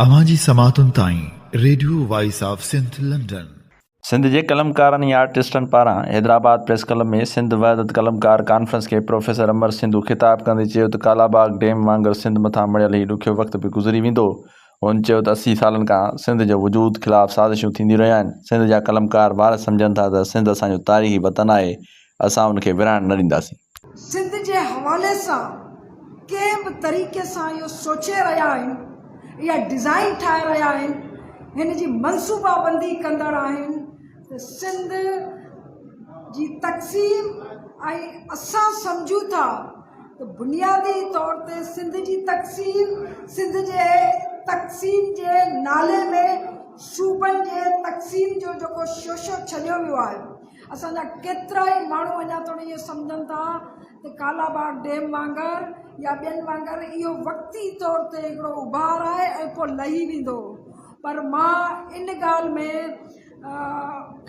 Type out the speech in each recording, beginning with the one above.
اوهان جي سماعتن تائين radio voice of Sindh London. Sindh جي قلمڪارن ۽ آرٽسٽن پاران حيدرآباد پريس ڪلب ۾ سنڌ وحدت قلمڪار ڪانفرنس کي پروفيسر امر سنڌو خطاب ڪندي چيو ته ڪالاباغ ڊيم وانگر سنڌ مٿان مڙهيل هي ڏکيو وقت به گذري ويندو. هن چيو ته 80 سالن کان سنڌ جو وجود خلاف سازشون ٿينديون رهيون آهن، سنڌ جا قلمڪار وارث سمجهن ٿا ته سنڌ اسان جو تاريخي وطن آهي، اسان ان کي ورهائڻ نه ڏينداسين. سنڌ جي حوالي سان ڪنهن به طريقي سان اهو سوچي رهيا آهن اها ڊزائين ٺاهي رهيا آهن هن جي منصوبا بندي ڪندڙ آهن ته سنڌ جي تقسيم ۽ اسان سمجهون ٿا ته بنيادي طور تي سنڌ جي تقسيم سنڌ جي تقسيم جي نالي ۾ صوبن جي تقسيم جو جيڪو شوشو ڇڏيو ويو آهي اسان جا ڪيترائي ماڻهو اڃا توڻي اهو سمجهن ٿا ته ڪالا باغ ڊيم وانگر يا ٻين وانگر اهو وقتي طور تي هڪڙو اڀار آهي ۽ پوء لهي ويندو پر مان ان ڳالهه ۾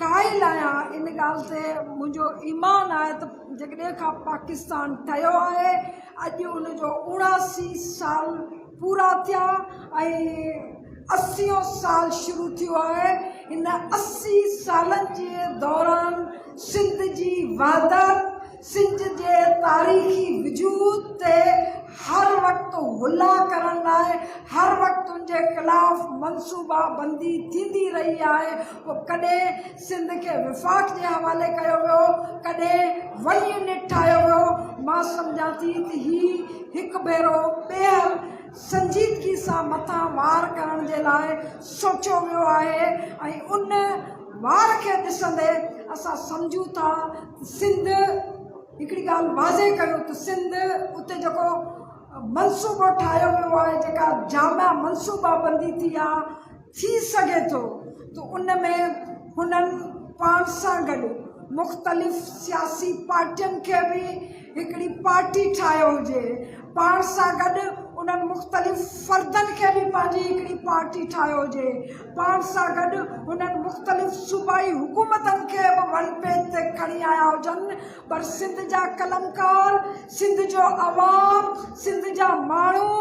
قائل آهيان ان ڳالهه تي منهنجو ايمان آهي ته جڏهن کان پاڪستان ٺهيو آهي اڄ ان جو 79 سال پورا ٿيا ۽ اسيون سال شروع ٿيو آهي. هن 80 سالن جي دوران سنڌ جي وحدت، سنڌ جي تاريخي وجود تي هر وقت هلا ڪرڻ لاء هر وقت ان جي خلاف منصوبا بندي ٿيندي رهي آهي. پوء ڪڏهن سنڌ کي وفاق جي حوالي ڪيو ويو، ڪڏهن ون يونٽ ٺاهيو ويو. مان سمجهان ٿي ته هي هڪ ڀيرو ٻيهر سنجيدگي سان مٿان وار ڪرڻ جي لاء سوچيو ويو آهي ۽ ان وار کي ڏسندي اسان سمجهون ٿا ته سنڌ هڪڙي ڳالهه واضح ڪيون ته سنڌ اتي جيڪو منصوبو ٺاهيو ويو آهي جيڪا جامع منصوبا بندي ٿي آهي ٿي سگهي ٿو ته ان ۾ هنن پاڻ سان گڏ مختلف سياسي پارٽين کي به هڪڙي پارٽي ٺاهيو هجي، پاڻ سان گڏ انهن مختلف فردن کي به پنهنجي هڪڙي پارٽي ٺاهيو هجي، پاڻ سان گڏ هنن مختلف صوبائي حڪومتن کي به ون پيج تي کڻي آيا هجن پر سنڌ جا قلمڪار، سنڌ جو عوام، سنڌ جا ماڻهو،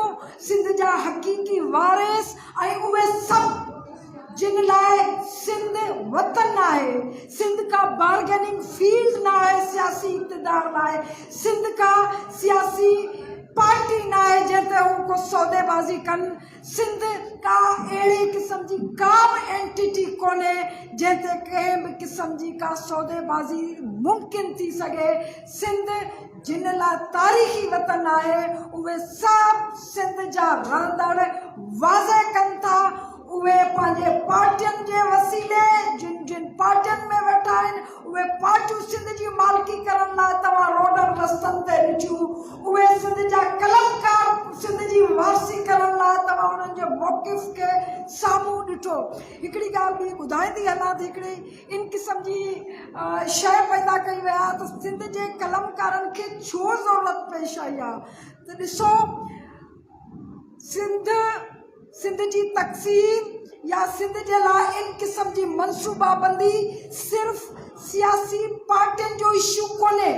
سنڌ جا حقيقي وارث ۽ اهي سڀ جن لاء سنڌ وطن آهي، سنڌ ڪا بارگيننگ فيلڊ نه آهي سياسي اقتدار لاء، سنڌ ڪا سياسي پارٽي نه آهي جنهن تي هو ڪو سوديبازي ڪن، سنڌ ڪا اهڙي قسم جي ڪا به اينٽيٽي ڪونهي جنهن تي ڪنهن به قسم جي ڪا سوديبازي ممڪن ٿي سگهي، سنڌ جن لاء تاريخي وطن آهي اهي سڀ سنڌ جا رهندڙ واضح ڪن ٿا اهي پنهنجي پارٽين جي وسيلي جن جن پارٽين ۾ ويٺا آهن اهي پارٽيون سنڌ جي مالڪي ڪرڻ لاء توهان روڊن رستن تي ڏٺيون اهي سنڌ جا قلمڪار سنڌ جي وارثي ڪرڻ لاء توهان انهن جي موقف کي سامهون ڏٺو هڪڙي ڳالهه ٻي ٻڌائيندي هلان ته هڪڙي ان قسم جي شيء پيدا ڪئي وئي آهي ته سنڌ جي قلمڪارن کي ڇو ضرورت پيش آئي آهي ته ڏسو سنڌ سنڌ جي تقسيم يا سنڌ جي لاء ان قسم جي منصوبا بندي صرف سياسي پارٽين جو اشو ڪونهي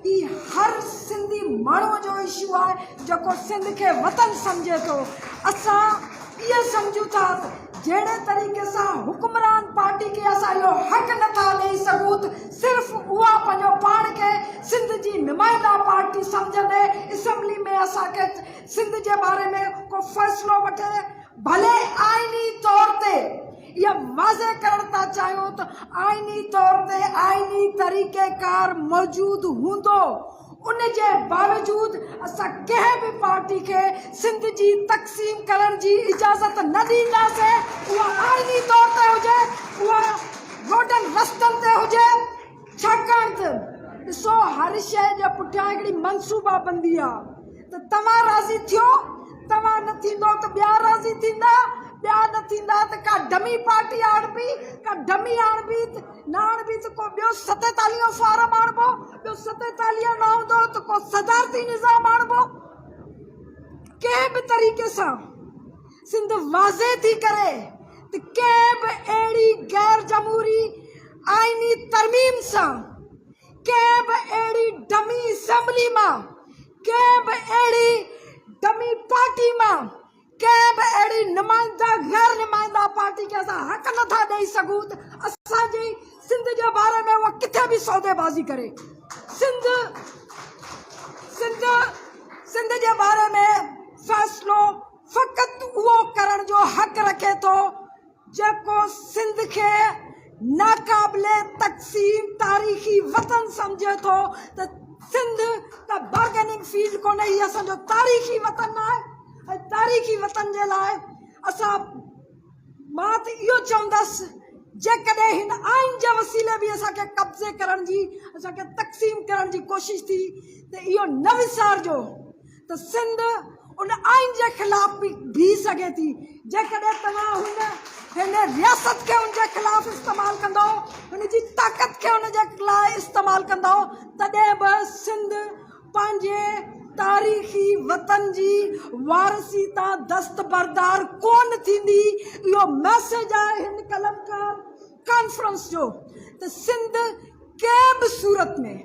هي هر سنڌي ماڻهوء جو اشو آهي جيڪو سنڌ کي وطن سمجهي ٿو. اسان اهو سمجهون ٿا ته جهڙي طريقي سان حڪمران پارٽي کي اسان اهو حق نه ٿا ڏئي سگهون ته صرف اها پنهنجو پاڻ کي سنڌ جي نمائنده پارٽي سمجهندي اسيمبلي ۾ اسان کي سنڌ جي باري ۾ ڪو فيصلو وٺي ڀلي آئيني طور تي اها واضح ڪرڻ ٿا چاهيون ته آئيني طور تي آئيني طريقيڪار موجود هوندو ان جي باوجود اسان ڪنهن به پارٽي کي سنڌ جي تقسيم ڪرڻ جي اجازت نه ڏينداسين اها آئيني طور تي هجي اها روڊن رستن تي هجي ڇاڪاڻ ته ڏسو هر شيء جي پٺيان هڪڙي منصوبا بندي آهي ته توهان راضي ٿيو، توهان نه ٿيندو ته ٻيا راضي ٿيندا، ٻيا نه ٿيندا ته ڪا ڊمي پارٽي آڻبي، ڪا ڊمي آڻبي ته نه آڻبي ته ڪو ٻيو ستيتاليهون فارم آڻبو، ٻيو ستيتاليهه نه هوندو ته ڪو صدارتي نظام آڻبو. ڪنهن به طريقي سان سنڌ واضح ٿي ڪري ته ڪنهن به اهڙي غير جمهوري آئيني ترميم سان ڪنهن به اهڙي ڊمي اسيمبلي مان، ڪنهن به اهڙي ڊمي پارٽي مان، ڪنهن به اهڙي نمائنده غير نمائنده پارٽي کي اسان حق نه ٿا ڏئي سگهون ته اسان جي سنڌ جي باري ۾ اها ڪٿي به سوديبازي ڪري. سنڌ سنڌ سنڌ جي باري ۾ فيصلو فقط اهو ڪرڻ جو حق رکي ٿو جيڪو سنڌ کي ناقابل تقسيم تاريخي وطن سمجهي ٿو ته سنڌ ڪا بارگيننگ فيلڊ ڪونهي هي اسان جو تاريخي وطن آهي ۽ تاريخي وطن جي لاء اسان مان ته اهو چوندس جيڪڏهن هن آئين جي وسيلي به اسان کي قبضي ڪرڻ جي اسان کي تقسيم ڪرڻ جي ڪوشش ٿي ته اهو نه وسارجو ته سنڌ ان آئين جي خلاف به بيهي سگهي ٿي، جيڪڏهن توهان هن هن رياست کي ان جي خلاف استعمال ڪندؤ، هن جي طاقت کي ان جي لاء استعمال ڪندؤ، تڏهن به سنڌ پنهنجي تاريخي وطن جي وارثي تان دستبردار ڪونه ٿيندي. اهو ميسيج آهي هن قلمڪار ڪانفرنس جو ته سنڌ ڪنهن به صورت ۾.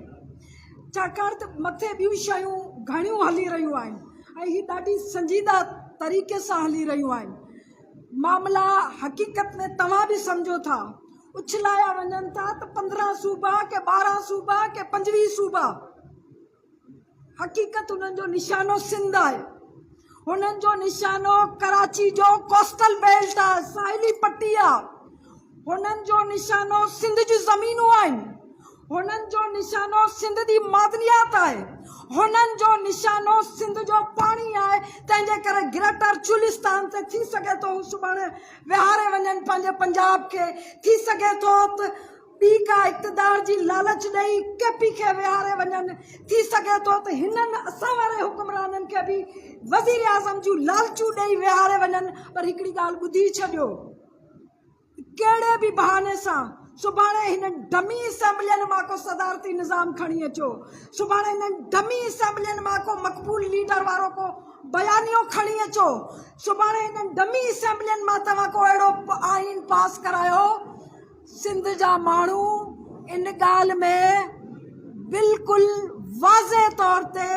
ڇاڪاڻ ته مٿي ٻيون شيون گهڻيون هلي رهيون آهن ۽ هي ڏاڍي سنجيده طريقي سان هلي رهيون آهن. معاملا حقيقت ۾ توهان به سمجهو ٿا اڇلايا وڃن ٿا ته 15 صوبا ڪي 12 صوبا ڪي 25 صوبا حقيقت انهن جو نشانو سنڌ آهي. هنن جو نشانو ڪراچي جو ڪوسٽل بيلٽ آهي، ساحلي پٽي آهي. هنن جو نشانو سنڌ جون زمينون آهن. هنن جو نشانو سنڌ جي معدنيات آهي. هنن جو نشانو سنڌ جو پاڻي آهي. تنهن جي ڪري گريٽر چولستان تي ٿي سگهي ٿو هو سڀاڻي ويهاري وڃن پنهنجي پنجاب کي. ٿي سگهي ٿو ته ٻي ڪا اقتدار جي لالچ ڏئي ڪي پي کي ويهاري وڃن. ٿي سگهي ٿو ته هنن اسان واري حڪمرانن کي به وزيراعظم جون لالچون ڏئي ويهاري وڃن. پر هڪڙي ڳالهه ٻڌي ڇڏيو. ڪهڙي به بهاني سان سڀاڻي هنن ڊمي اسيمبلين مان ڪو صدارتي نظام کڻي اچو، سڀاڻي هنن ڊمي اسيمبلين مان ڪو مقبول ليڊر وارو ڪو بيانيو کڻي اچو، سڀاڻي هنن ڊمي اسيمبلين مان توهان ڪو اهڙو آئين پاس ڪرايو، سنڌ جا ماڻهو ان ڳالهه ۾ بلڪل واضح طور تي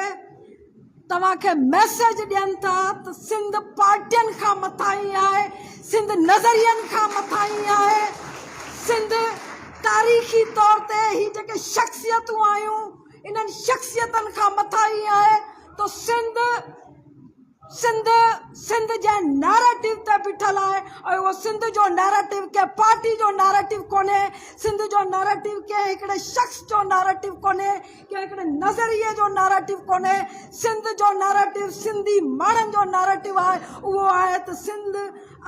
توهان کي ميسيج ڏين ٿا ته سنڌ پارٽين کان مٿاهين آهي، سنڌ نظرين کان مٿاهين آهي، سنڌ تاريخي طور تي هي جيڪي شخصيتون آيون انهن شخصيتن کان مٿاهين آهي ته سنڌ سنڌ سنڌ جنهن نيريٽو تي بيٺل آهي ۽ اهو سنڌ جو نيريٽو ڪنهن پارٽي جو نيريٽو ڪونهي، سنڌ جو نيريٽو ڪنهن هڪڙي شخص جو نيريٽو ڪونهي، ڪنهن هڪڙي نظريي جو نيريٽو ڪونهي، سنڌ جو نيريٽو سنڌي ماڻهن جو نيريٽو آهي، اهو آهي ته سنڌ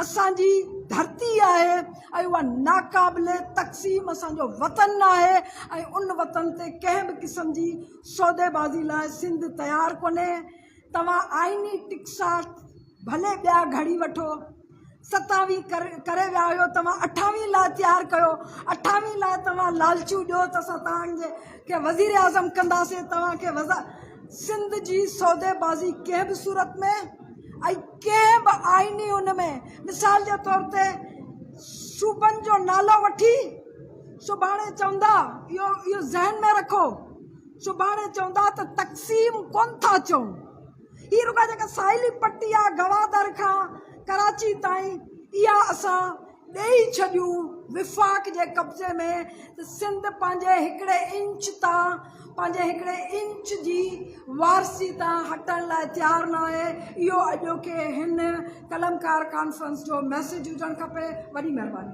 اسان جي ڌرتي آهي ۽ اها ناقابل تقسيم اسان جو وطن آهي ۽ ان وطن تي ڪنهن به قسم جي سوديبازي لاء سنڌ تيار ڪونهي. توهان آئيني ٽڪساٽ ڀلي ٻيا گهڙي وٺو، ستاويهه ڪري ويا آهيو، توهان اٺاويهه لاء تيار ڪيو، اٺاويهه لاء توهان لالچون ڏيو ته اسان توهان کي وزيراعظم ڪنداسين، توهان کي وزا سنڌ جي سوديبازي ڪنهن به صورت ۾ ۽ ڪنهن به آئيني ان ۾ مثال جي طور تي صوبن جو نالو وٺي سڀاڻي چوندا اهو اهو ذهن ۾ رکو سڀاڻي چوندا ته تقسيم ڪونه ٿا چئون. هي رڳا جيڪا ساحلي پٽي آ گوادر کان ڪراچي تائين اها اسان ڏيئي ڇڏيون وفاق جي قبضي ۾ ته سنڌ پنهنجي هڪڙي انچ تان پنهنجي هڪڙي انچ جي وارثي تان هٽڻ لاء تيار ناهي. اهو اڄوڪي هن قلمڪار ڪانفرنس جو ميسيج هجڻ کپي. وڏي مهرباني.